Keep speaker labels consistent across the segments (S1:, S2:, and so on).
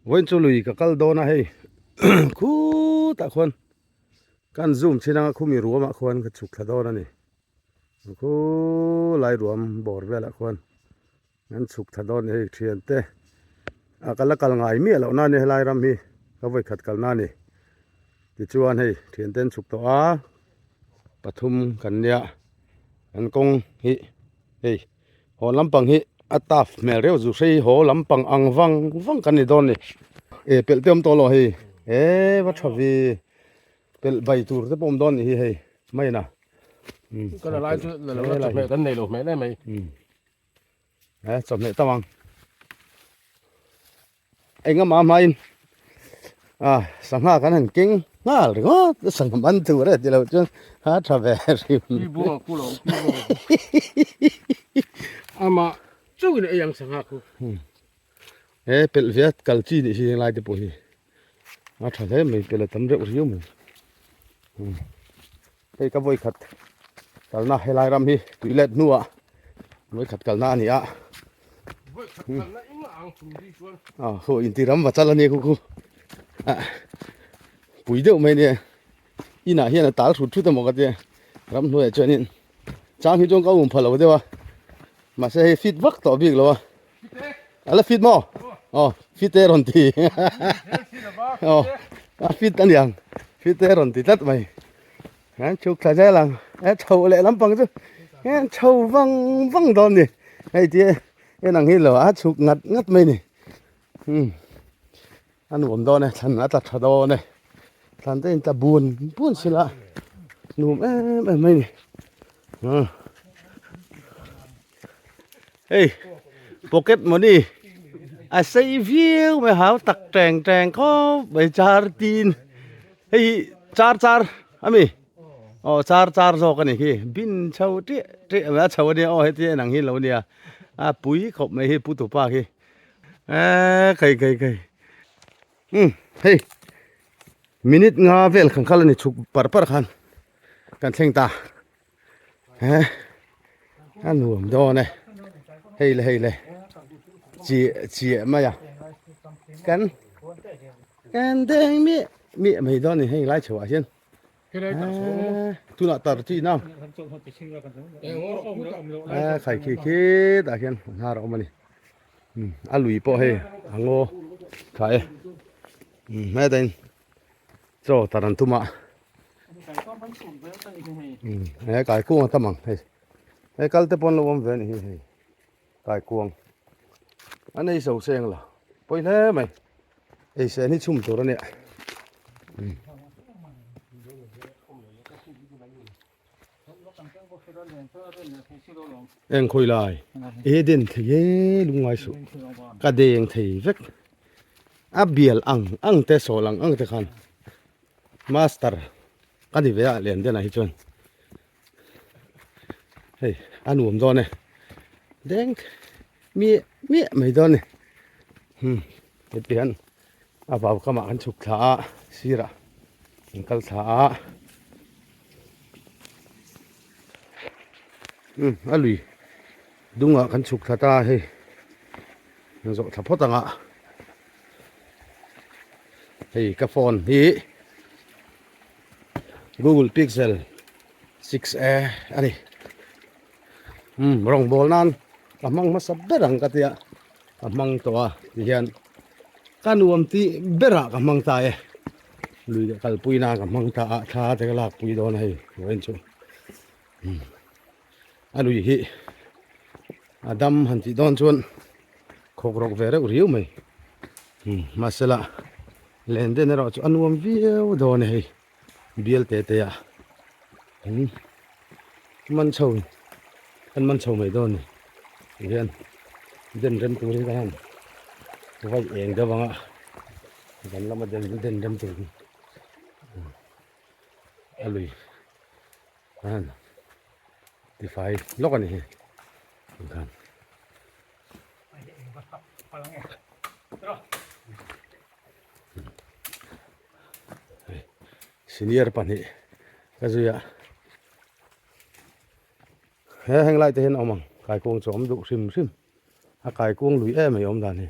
S1: Vawiin chu lui ka kal dawn a hei khutah khuan kan zoom chin anga khumi ruamah khuan ka chhuk thla dawn a ni khulai ruam bawr velah khuan an chhuk thla dawn a ni hei thiante a ka la kal ngai miah loh na a ni helai ram hi ka vawikhat kalna a ni tichuan hei thiante an chhuk tawh a pathum kan nia an kawng hi hei. Haw lampang hi a tough hmel reuh zu hrei haw lampang ang vang vang kan ni dawn ni. E pelh te awm tawh lo hei e va tha ve pelh bai tur te pawh awm dawn ni hi hei main a.
S2: Ka la lai chu la lo la chawhmeh kan nei lo hmel em mai.
S1: E chawhmeh tam ang. Engama hmain a sangha kan han keng nghal ringawt a sangha man tur e tilo chuan a tha ve hrim.
S2: Pi buang ku lo pi buang ama chauhin ei ang sangha khu.
S1: He pelh ve a kal chi nih hi helai te pawh hi a tha hle mai pelh a tam reuh riau mai. Hei ka vawi khat kalna helai ram hi tui let hnuah vawi khat kalna a ni a. A khu inti ram va chal a ni khu khu a pui deuh mai nia inah hian a tal hrut hrut emaw ka tia ram hnuaiah chuanin chang hi chuan ka um pha lo deuh a mahse hei fit vak tawh bik lo a a la fit maw aw fit e rawn ti aw a fit a niang fit e rawn ti tlat mai an chhuk thla zel ang e chho leh lampang chu hian chho vang vang dawn ni hei tia en ang hi lo a chhuk ngat ngat mai ni um a nuam dawn e thlan a tla tha dawn e thlan te in tla bun bun sila nuam em em mai ni um hei pocket money a sei viau mai hau tak teng teng khawp mai char tin hei hi char char ami aw char char zawk a ni khi bin chho ṭiah ṭiah mai a chho ania aw heti en ang hi lo nia a pui khawp mai hi pu tupa khi eee kai kai kai um hei minute nga vel kan kal a ni chhuk par par khan kan thleng ta. He a nuam dawn e hei le hei le chiah chiah mai a kan kan deng miah miah mai dawn a ni hei lai chho ah hian tunah tar chi na a khai khi khi tah hian hnar a awm a ni a lui pawh hei a ngaw tha e heta in chaw tar an tum a. He kaikuang a tam ang hei hei kal te pawn lo awm ve a ni hi hei kaikuang an ei zo seng lo pawi hle mai ei sen hi chhum tur a nia eng khawi lai e den thei e lungngai suh ka deng thei vek a bial ang ang te sawl ang ang te khan. Master ka ni ve a lian den ah hi chuan hei a nuam dawn e deng miah miah mai dawn a ni hmm heti hian a vau kamah kan chhuk thla a sirah kan kal thla a hmm a lui dungah kan chhuk thla ta a hei zawh thla phawt ang a. Hei ka phone hi Google Pixel 6a a ni umm rawng bawl nan ka hmang hmasa ber ang ka tia ka hmang tawh a ti hian ka nuam tih berah ka hmang ta e lui leh kalpui nan ka hmang ta a thla te ka lakpui dawn a hei vawiin chu umm a lui hi a dam han tih dawn chuan khawk rawk ve reuh riau mai umm mahsela len den erawh chu a nuam viau dawn a hei bial te te ah umm man chho kan man chho mai dawn a ni tihian den rem turin ka han vaih eng deuh ang a van lama den den rem turin a lui. An tifai lawk a ni hi khan. Senior pahnih ka zui a he heng lai te hian a awm ang kaikuang chu a awm duh hrim hrim a kaikuang lui em mai awm dan hi.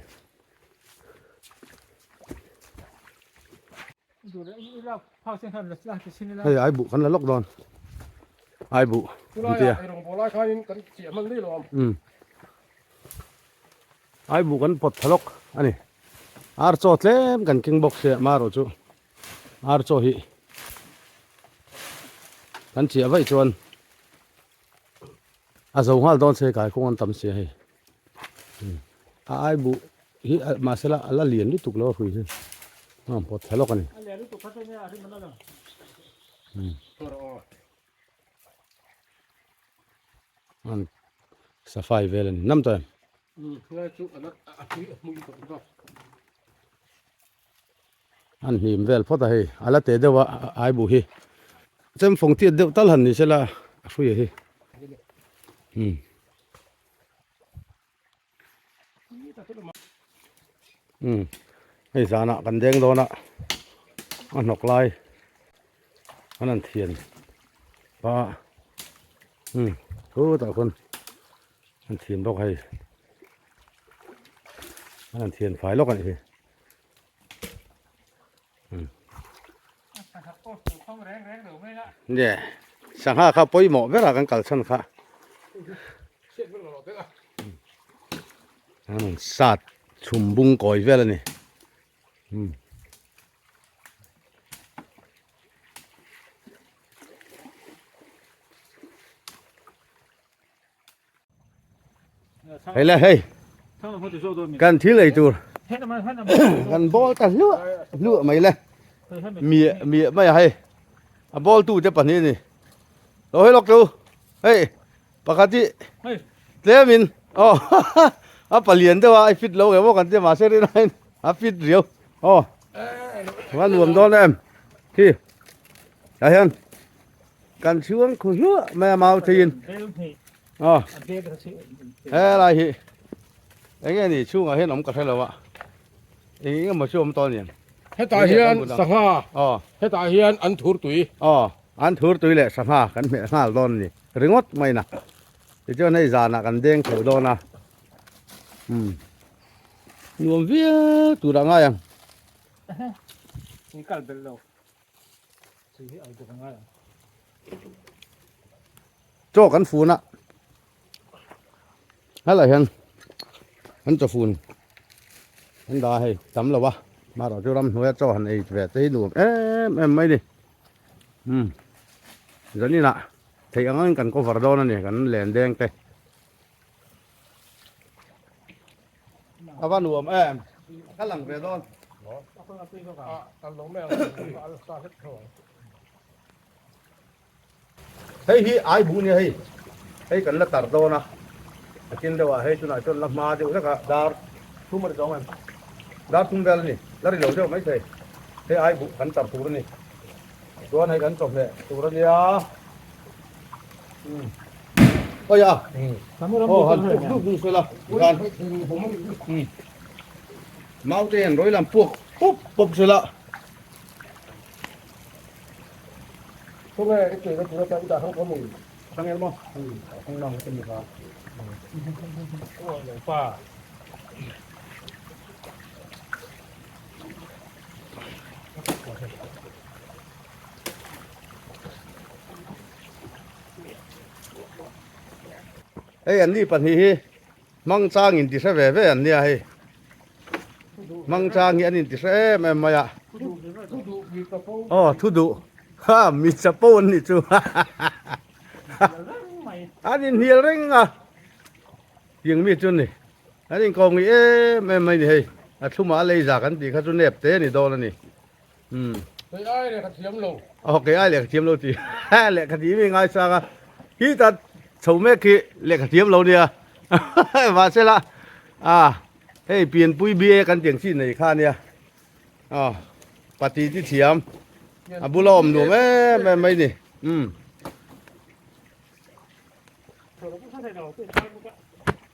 S1: Hei ai buh kan la lawk dawn ai buh an tia umm ai buh kan pawt tha lawk a ni ar chaw tlem kan keng bawk sia marawh chu ar chaw hi kan chiah vaih chuan a zo nghal dawn se kai kawng an tam sia hei a ai buh hi mahse la a la lian lutuk lo a hrui hi a pawt thla lawk a ni an safai vel a ni nam tawh em an hnim vel phawt a hei a la teh deuh a ai buh hi chemfawng tiat deuh tal han ni sela a hrui a hi umm umm hei zanah kan deng dawn a a hnawk lai an han thian pa umm khutah khawn an thian bawk a hei an han thian fai lawk a nih hi. Nge sangha kha pawimawh berah kan kal chhan kha an sat chhum bung kawi vel a ni Hei le hei kan thil ei tur kan ball ta hluah hluah mai le miah miah mai a hei a ball tu te pahnih a ni lo hei lawk chu hei pakhat hi tlemin aw a palian deuh a i fit lo emaw kan tia mahse rin aiin a fit riau aw a nuam dawn em khi tah hian. Kan chhuang khu hluah mai a mau theiin. Aw. Helai hi enge ni chhungah hian awm ka hre lo a. Eng eng emaw chu awm tawh aniang.
S2: Hetah hian sangha. Aw. Hetah hian an thur tui.
S1: Aw, an thur tui leh sangha kan hmeh nghal dawn a ni. Ringawt mai na. Tichuan hei zanah kan deng theuh dawn a. Umm. Nuam viau tur ah ngai ang.
S3: Ni kal belh lo.
S1: Chaw kan fun a helai hian an chaw fun an dah a hei tam lo a marawh chu ramhnuaia chaw han ei ve te hi nuam em em mai a ni umm zaninah theih ang angin kan cover dawn a ni kan len deng te a va nuam em ka lang ve dawn hei hi ai bu nia hei hei kan la tar dawn a a tin deuh ah hei tunah chuan la hma deuh hlek a dar thum a ri zawng em dar thum vel a ni la ri lo deuh mai thei hei ai bu kan tar tur a ni chuan hei kan chawhmeh tur a nia. Oi a. Oh han puk duk duk sela. Kan. Mau te hian roi lam puk pup pup sela.
S2: Tunge i ke ka tura ta i dah hang ko mi.
S1: Hang el mo. Hang nong ka mi ka.
S3: Oh lo pa.
S1: Hei an ni pahnih hi Mangchang in ti hre ve ve an nia hei Mangchang hi an in ti hre em em mai a Aw thu duh ha mi chapo an nih chu an in hnial reng a tiang mi chu ni an in kawng ngei em em mai ni hei a thlumah a lei zak an tih kha chu nep te a ni dawn a ni. Umm.
S2: Kei ai lehkha thiam lo.
S1: Aw kei ai lehkha thiam lo ti. Lehkha thiam hi ngai sang a. Hi ta chho mek khi lehkha thiam lo nia. Mahse la a hei pianpui BA kan tiang chi nei kha nia. Aw pati ti thiam a bula awm nuam em em mai ni. Umm.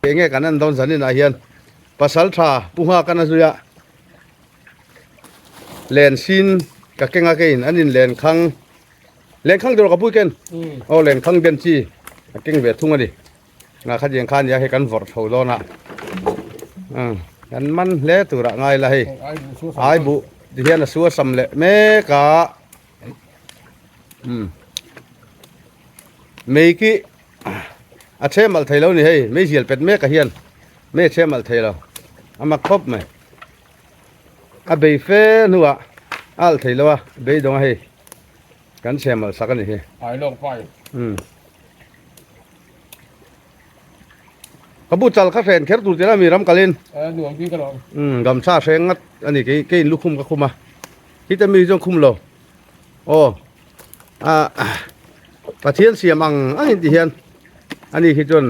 S1: Enge kan en dawn zanin ah hian pasal tha pu nghak an a zui a len sin ka keng a keiin an in len khang len khang tur ka pui ken aw len khang den chi a keng ve thung a ni nga khatiang kha nia hei kan vawrh tho dawn a kan man hle turah ngai la hei ai buh. Ti hian a su a sam leh mek a. Umm. Mei khi a chhem alh thei lo ni hei mei zial pet mek ah hian mei a chhem alh thei lo a mak khawp mai a bei fe hnuah a alh thei lo a beidawng a hei kan chhem alh sak a ni hi. Umm. Ka bu chal kha hren kher tur tel a mi ram kalin. Umm gamchha hreng ngat a ni kei keiin lukhum ka khum a hita mi chuan khum lo aw ah Pathian siam ang ang in ti hian ani khi chuan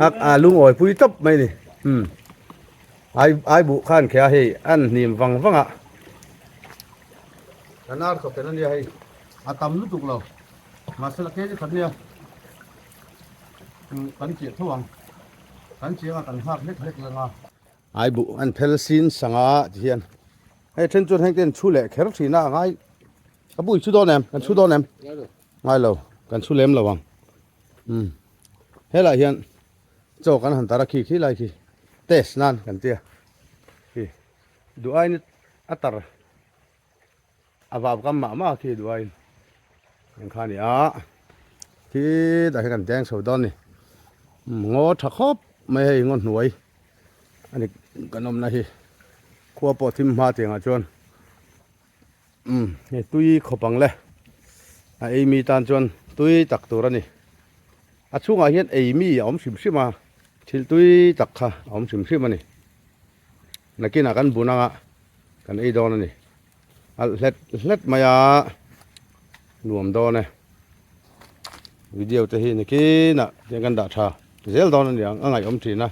S1: a a lungawi pui tawp mai ni umm ai ai buh khan khia hei an hnim vang vang a kan ar chawp tel ania hei a tam lutuk lo mahse la kei khat nia. Kan chiah tho ang. Kan chiang a kan nghak hlek hlek reng a. Ai buh an phel sin sanga ti hian hei then chuan heng te an chhu leh kher thin a a ngai ka bu i chhu dawn em kan chhu dawn em ngai lo kan chhu lem lo ang umm helaiah hian chaw kan han tar a khi khi lai khi test nan kan tia khi duh aiin a tar A vau kam mah mah khi duai ang kha ni a khi tah hian kan deng chho dawn ni ngaw tha khawp mai hei ngaw hnuai a ni kan awmna hi khua pawh thim hma tiangah chuan umm hei tui khawp ang le a ei mi tan chuan tui tak tur a ni a chhungah hian ei mi a awm hrim hrim a thil tui tak kha a awm hrim hrim a ni. Nakinah kan bun anga kan ei dawn a ni. Alh hlet hlet mai a, nuam dawn e. Video te hi nakinah tiang kan dah tha zel dawn a ni ang, a ngaihawm thin a.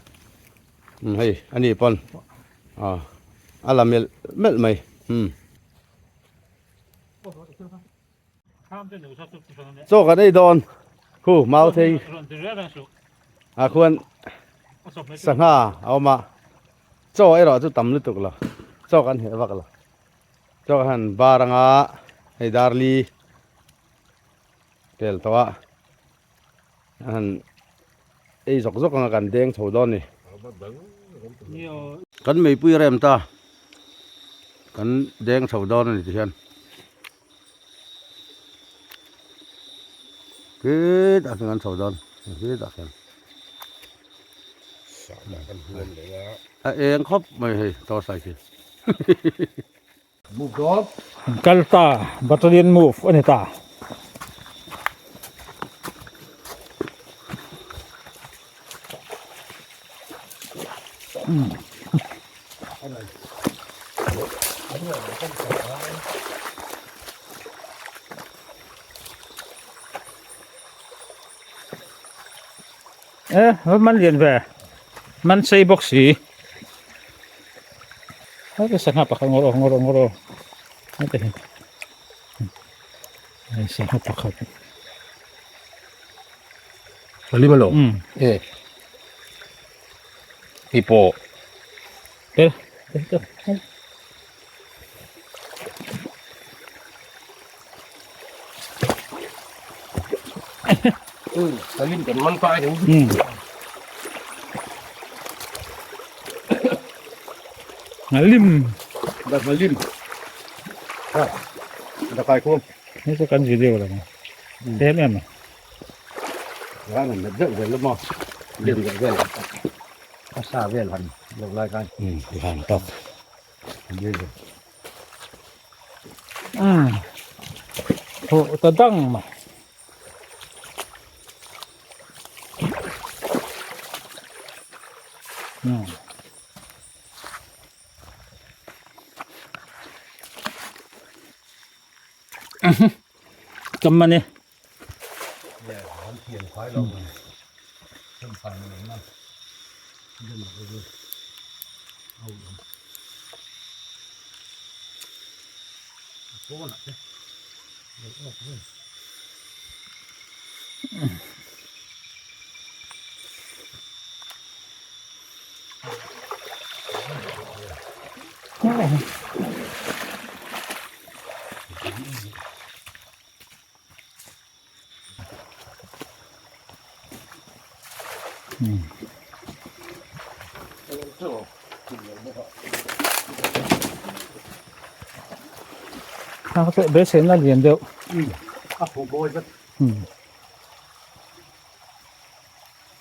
S1: Umm hei a ni pawn ah a la melh melh mai umm. Chaw kan ei dawn khu mau thei ah khuan sangha a awm a chaw erawh chu tam lutuk lo chaw kan heh vak lo chaw han bar anga hei darli tel tawh a han ei zawk zawk anga kan deng chho dawn ni kan meipui rem ta kan deng chho dawn a ni ti hian khitah khian kan chho dawn khitah khian a eng khawp mai hei torchlight hi.
S3: An kal ta battalion move a ni ta. E man lian ve man sei bawk si. Hei sangha pakhat ngawr aw ngawr aw ngawr aw heti hi hei sangha pakhat
S2: Lim alo e hi pawh
S3: tel tel tel
S2: Salim kan man pa ai
S3: Ngalim
S1: Dah ngalim Ha Dah kai khum
S3: Ni chu kan video la Tem em
S1: Ra nan met deuh vel lo Lim deuh vel A sa vel han lo lai kai Han tak
S3: Ho ta dang mà. Cầm mà nè. A kha beiseina lian deuh.
S1: A phu bawi vek.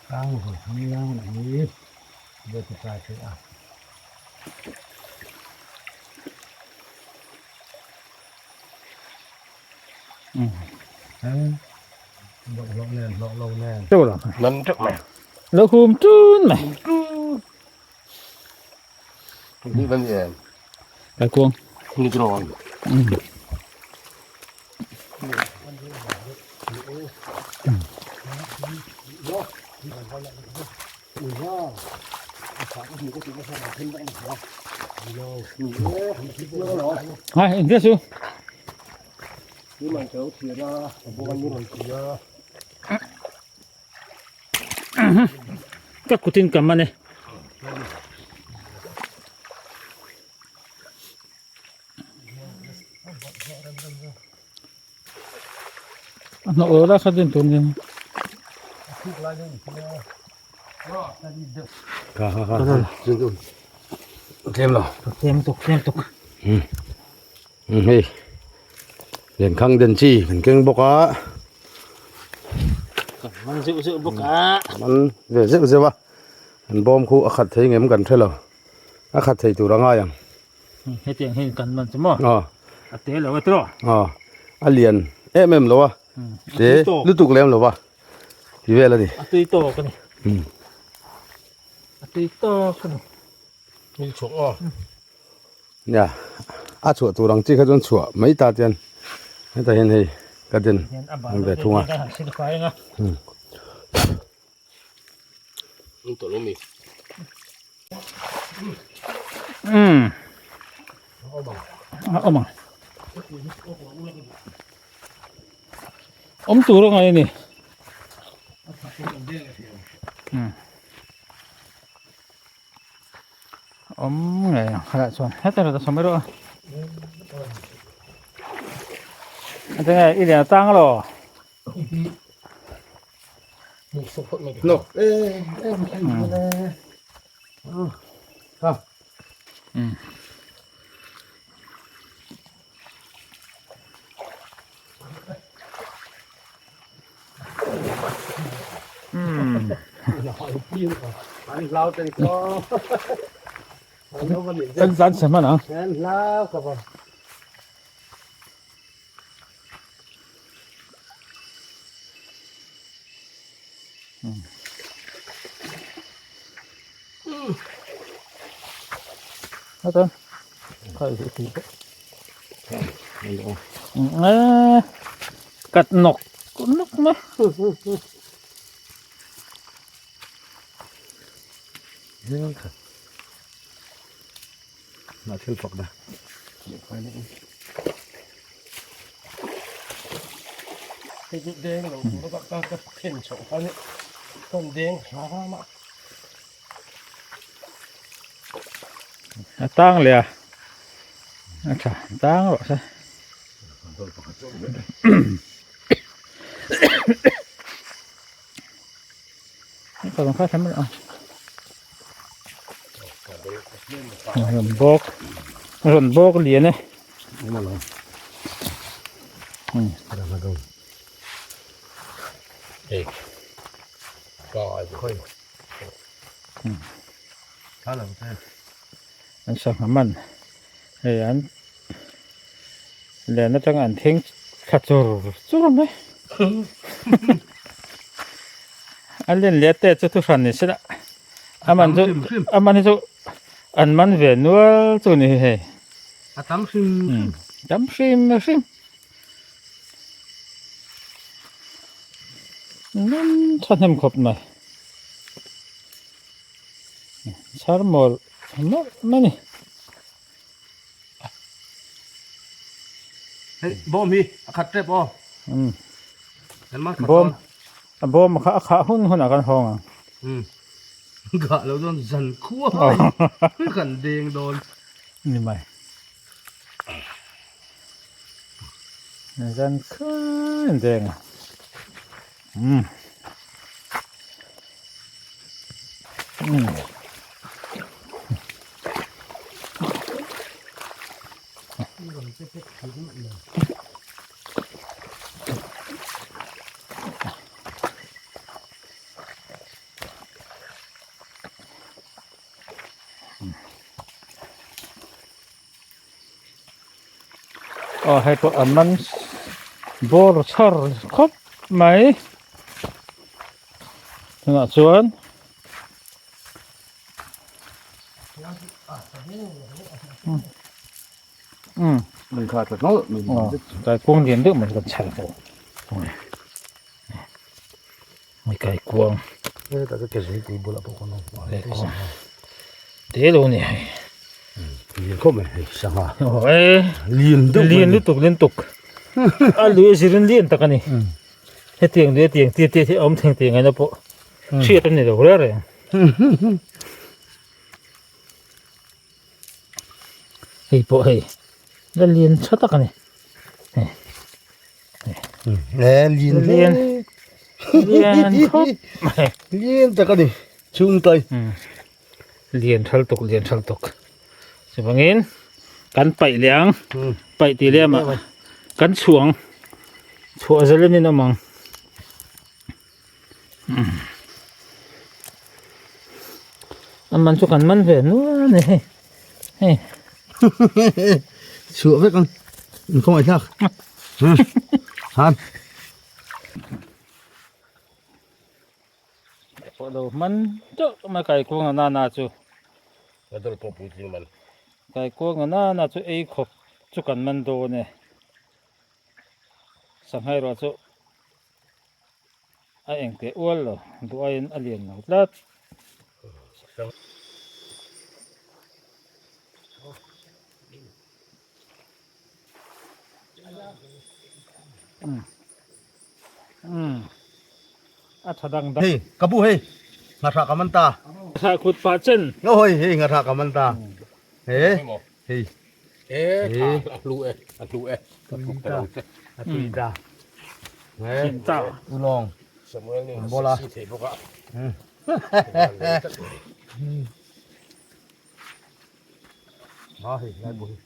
S1: Tlang hawi thang lang hi ve ti tlai theih a. Hlawh nen hlawh lo nen.
S2: Nan teuh mai.
S3: Lo hum tun mai.
S2: Ni van em.
S3: Kai kuang.
S2: Ni drone.
S3: Hai, in viết su. Ka kutin ka man e. A hnawh lo la kha din tur nia.
S1: Kha kha kha. Tlem lo.
S3: Tlem tuk tlem tuk.
S1: Hei Lenkhang den chi kan keng bawk a.
S3: Kan man zeuh zeuh bawk a.
S1: Man ve zeuh zeuh a. An bawm khu a khat thei ngem kan hre lo. A khat thei tur a ngai ang.
S3: Hetiang hian kan man chu maw?
S1: Aw.
S3: A te lo a tiraw?
S1: Aw. A lian em em lo a. Te lutuk lem lo va. Ti vel a ni.
S3: A tui tawk a ni. A tui tawk a ni.
S2: Mil chhuak aw.
S1: Nia, a chhuah tur ang chi kha chuan chhuah mai ta tian hetah hian hei ka den ang ve thung a.
S3: Awm tur a ngai a ni. Awm ngei ang khalai chuan heta rawh ta sawm erawh a enge i lian tang alo
S1: Nok e ha.
S3: Kan zan se hman ang. Hata. Khai hi. Kat nok nok mai.
S1: Na thil pak da.
S2: Hei chu deng lo tur a ka ka khen chhoh kha ni kan deng hram a.
S3: A tang leh a a tha tang rawh se. Ka rawn khai thla mai a. Rawn bawk rawn bawk lian e. An sangha man hei an Len atang an thing thla chur chur mai. A len leh te chu thuhran ni sela a man chu a man hi chu an man ve nual chu ni hi hei.
S1: A tam hrim hrim.
S3: Tam hrim hrim. Nan thahnem khawp mai. Chhar mawlh mawlh mai a ni.
S1: Hei bawm hi a khat tep aw.
S3: Um.
S1: Kan man khat
S3: Bawm a bawm kha a khah hun hunah kan hawng ang.
S1: Um. Gah lo dawn zan khua kan deng dawn.
S3: Ni mai. Zan khua an deng a. Um. Um. Aw hei pawh an man bawr chhar khawp mai tunah chuan kaikuang lian deuh mai kan chhar tawh kaikuang te lo ni hei
S1: lian khawp mai hei sangha
S3: lian deuh lian lutuk lian tuk a lui a zirin lian tak a ni hetiang lui hetiang tia tia hi a awm theng tih ngaihna pawh hriat a ni lo reng reng. Hei pawh hei la lian tha tak a ni
S1: lian
S3: lian lian khawp mai
S1: lian tak a ni chhung tai
S3: lian thal tuk lian thal tuk chuvangin kan paih leh ang paih tih leh amah kan chhuang chhuah zalen in awm ang. A man chu kan man ve nual a ni hei hei
S1: chhuah vek ang in khawngaih thlak han
S3: pawh lo man teuh mai kaikuang a nana chu kaikuang a nana chu ei khawp chu kan man dawn e sangha erawh chu a eng teh ual lo duh aiin a lian lo tlat. A tha dang dang.
S1: Hei ka bu hei ngahra ka man ta.
S3: Thla khut pah chen.
S1: Ngo hoi hei ngahra ka man ta. He hei.
S2: E tha a hlu e a hlu e ka tluk ta lo che.
S1: A tui ta. He
S3: ta.
S1: Ulawng.
S2: Samuel ni
S1: bola.
S2: Si thei bawk a.
S1: Ma hei lai bu hi.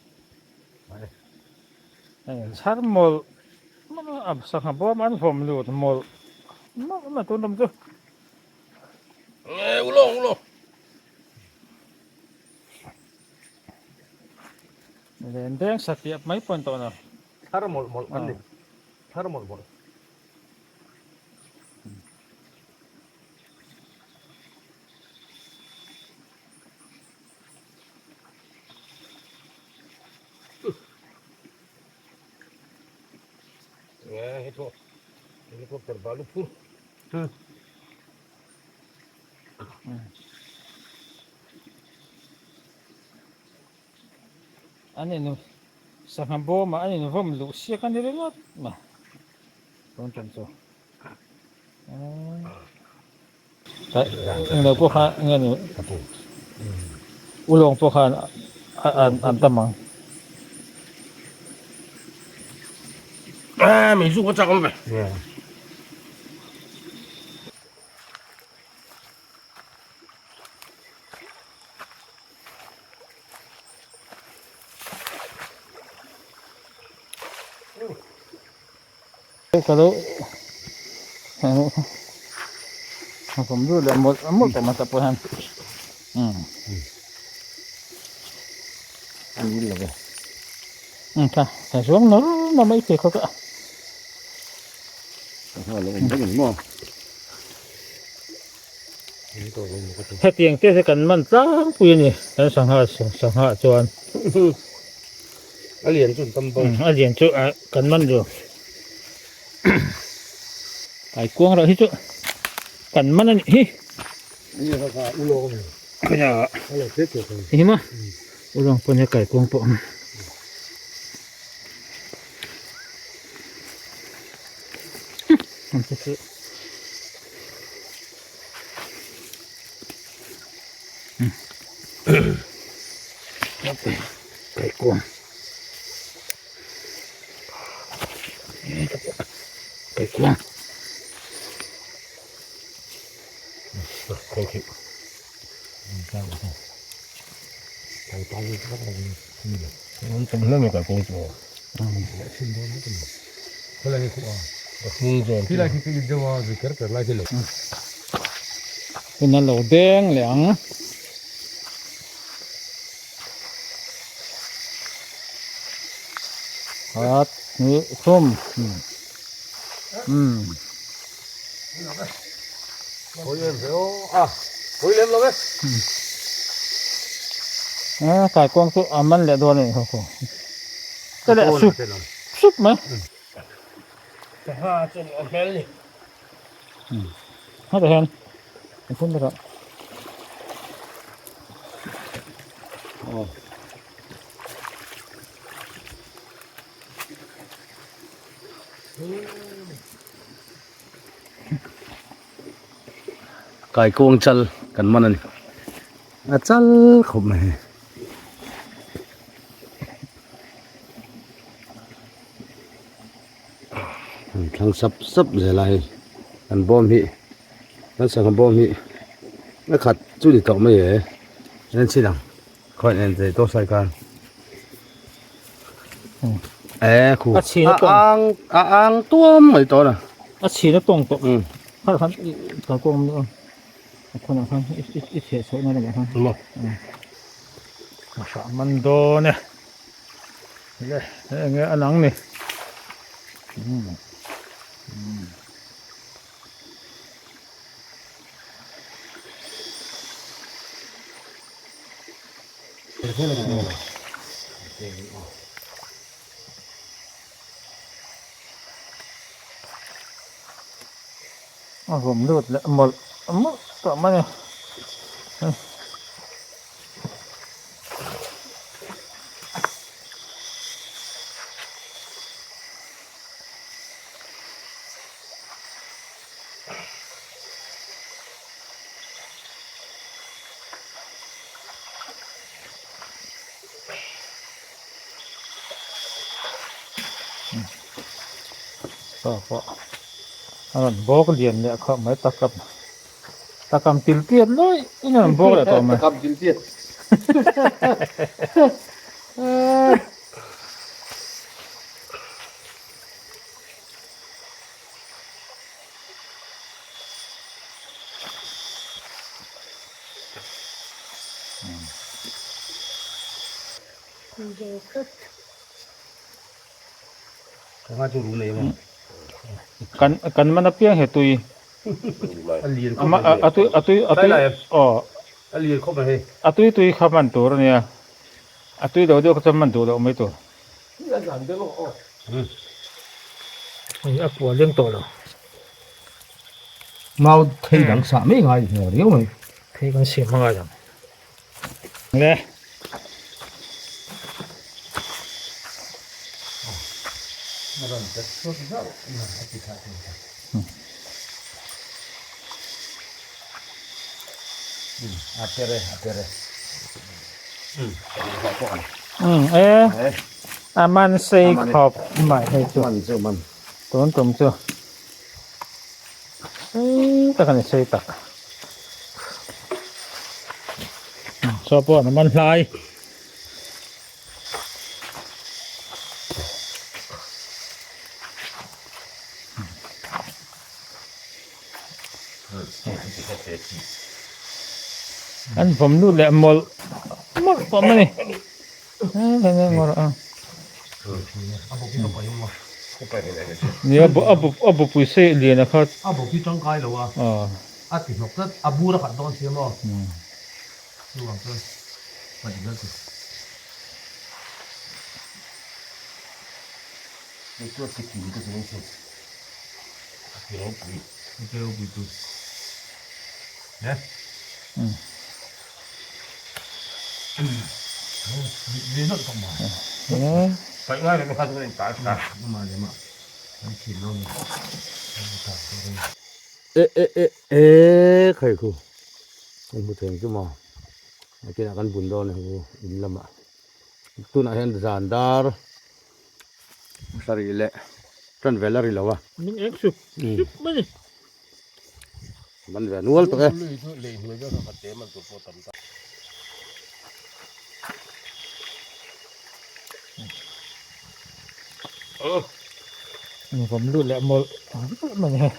S3: Chhar mawlh a sangha bawm an vawm lut mawlh mawlh mai tun ram chu.
S2: E ulawng ulawng.
S3: Len deng satliah mai pawh an tawh lo.
S1: Thar mawlh mawlh kan ni. Thar mawlh mawlh.
S2: Helicopter balu phur.
S3: An in sangha bawmah an in vawm luh siak a ni ringawt mai tun ṭan chu englo pawh kha nge ni ulawng pawh khan an tam ang.
S2: Mei zu ka chak awm ve.
S3: Ka lo a vawm lut leh mawlh mawlh tawh hmasa pawh hian tha tha zuang nawr nawr mai thei khawp a. Hetiang te hi kan man tlangpui a ni kan sangha sangha chuan
S2: a lian chu an tam bo
S3: a lian chu kan man lo kaikuang reuh hi chu kan man a nih hi hi maw ulawng pawh nia kaikuang pawh Kaikuang kaikuang
S2: Thank you.
S3: Hun a lo deng leh ang. Khat hnih thum. Umm. A kaikuang chu a man leh dawn a nih kha khaw. Ka leh sup sup mai.
S2: Sangha chu a hmel ni.
S3: Hetah hian a phun takah.
S1: Kaikuang chal kan man a ni. A chal khawp mai hei. An thlang sap sap zel a hei kan bawm hi kan sangha bawm hi a khat chu ni tawh mai e en chhin ang khawi en thei tawh sai khan e khu
S3: a chhin a
S1: ang a ang tuam mai tawh na
S3: a chhin a tawng tawh khan khan ka kawng a khawnah khan i chheh chhoh na lamah khan a hrah man dawn e. Le enge a lang ni. A vawm lut leh mawlh mawlh tawh mai a. Saw pawh a rawn bawk lian leh khawp mai takam. Takam til piat lawi in a rawn bawk leh tawh mai.
S1: Takam til piat.
S3: Kan kan man apiang he tui. A tui a tui a tui aw
S1: a lir khawp mai hei.
S3: A tui tui kha man tur a nia. A tui lo deuh kha chuan man duh loh mai tur. Hei a puah leng tawh lo.
S1: Mau thei dang sah mai ngai hmel riau mai.
S3: Thei kan siam hma ngai lo. Le. E a man sei khawp mai hei chu tun tum chu sei tak a ni sei tak. Saw pawh an man hlai. An vawm lut leh mawlh mawlh pawh mai a ni. Nia a bupui sei lian a khat.
S1: A bupui tangkai lo a. A ti hnawk tlat a bur a khat dawn si a maw. Chuvang chuan paih zel tur. Hei chu a ti kim ka ti mai thei. A ti ropui. A ti ropui tu. Ne? E e e e khai khu kan hmu thei ang chu maw nakinah kan bun dawn a hei in lamah tunah hian zan dar sarih leh tan vel a ri lo a.
S3: Min eng sup sup mai ni.
S1: Man ve nual tak e.
S3: An vawm lut leh mawlh mawlh mai a ni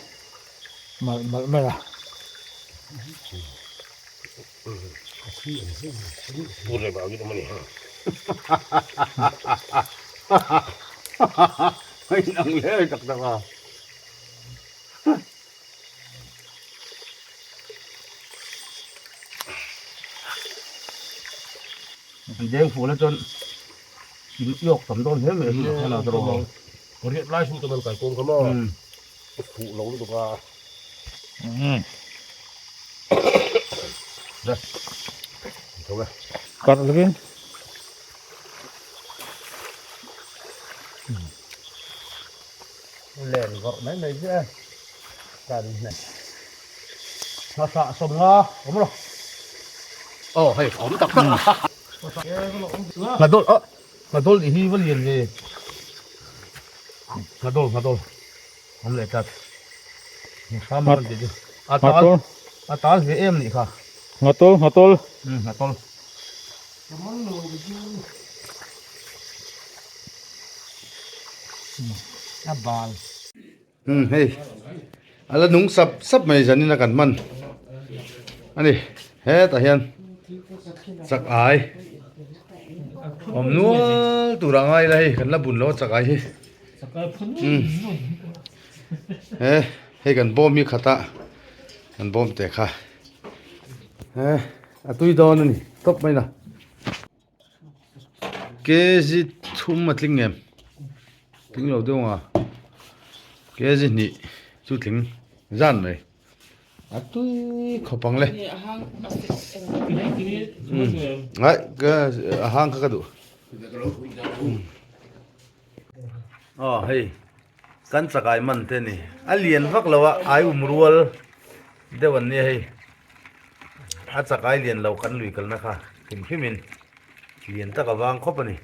S3: malh malh mai a.
S1: Deng fuh la chuan in iawk tam dawn hle mai a ni tawh.
S2: Riat lai hrim chuan an kai kawng kha maw fuh lo lutuk a.
S3: Karh lovin.
S1: Len vawrh mai mai chiah e kan hne hmasa sawmnga awm lo aw hei awm tak tak nghadol a nghadol tih hi va lian ve nghadol nghadol awm leh tlat hram kan tih chu a tal a tal ve em nih kha
S3: nghatol nghatol
S1: nghatol A bal. Um hei a la nung sap sap mai zanin a kan hman a ni hetah hian chak ai awm nual tur a ngai la hei kan la bun lo a chak ai hi um he hei kan bawm hi khat a kan bawm teh kha he a tui dawn a ni tawp mai na. Kg thum a tling em tling lo deuh ang a kg hnih chu tling zan mai a tui khawp ang le ai ka a hang kha ka duh aw hei kan chakai man te a ni a lian vak lo a ai um rual deuh an nia hei. A chakai lian lo kan lui kalna kha hrim hrimin lian tak a vang khawp a ni.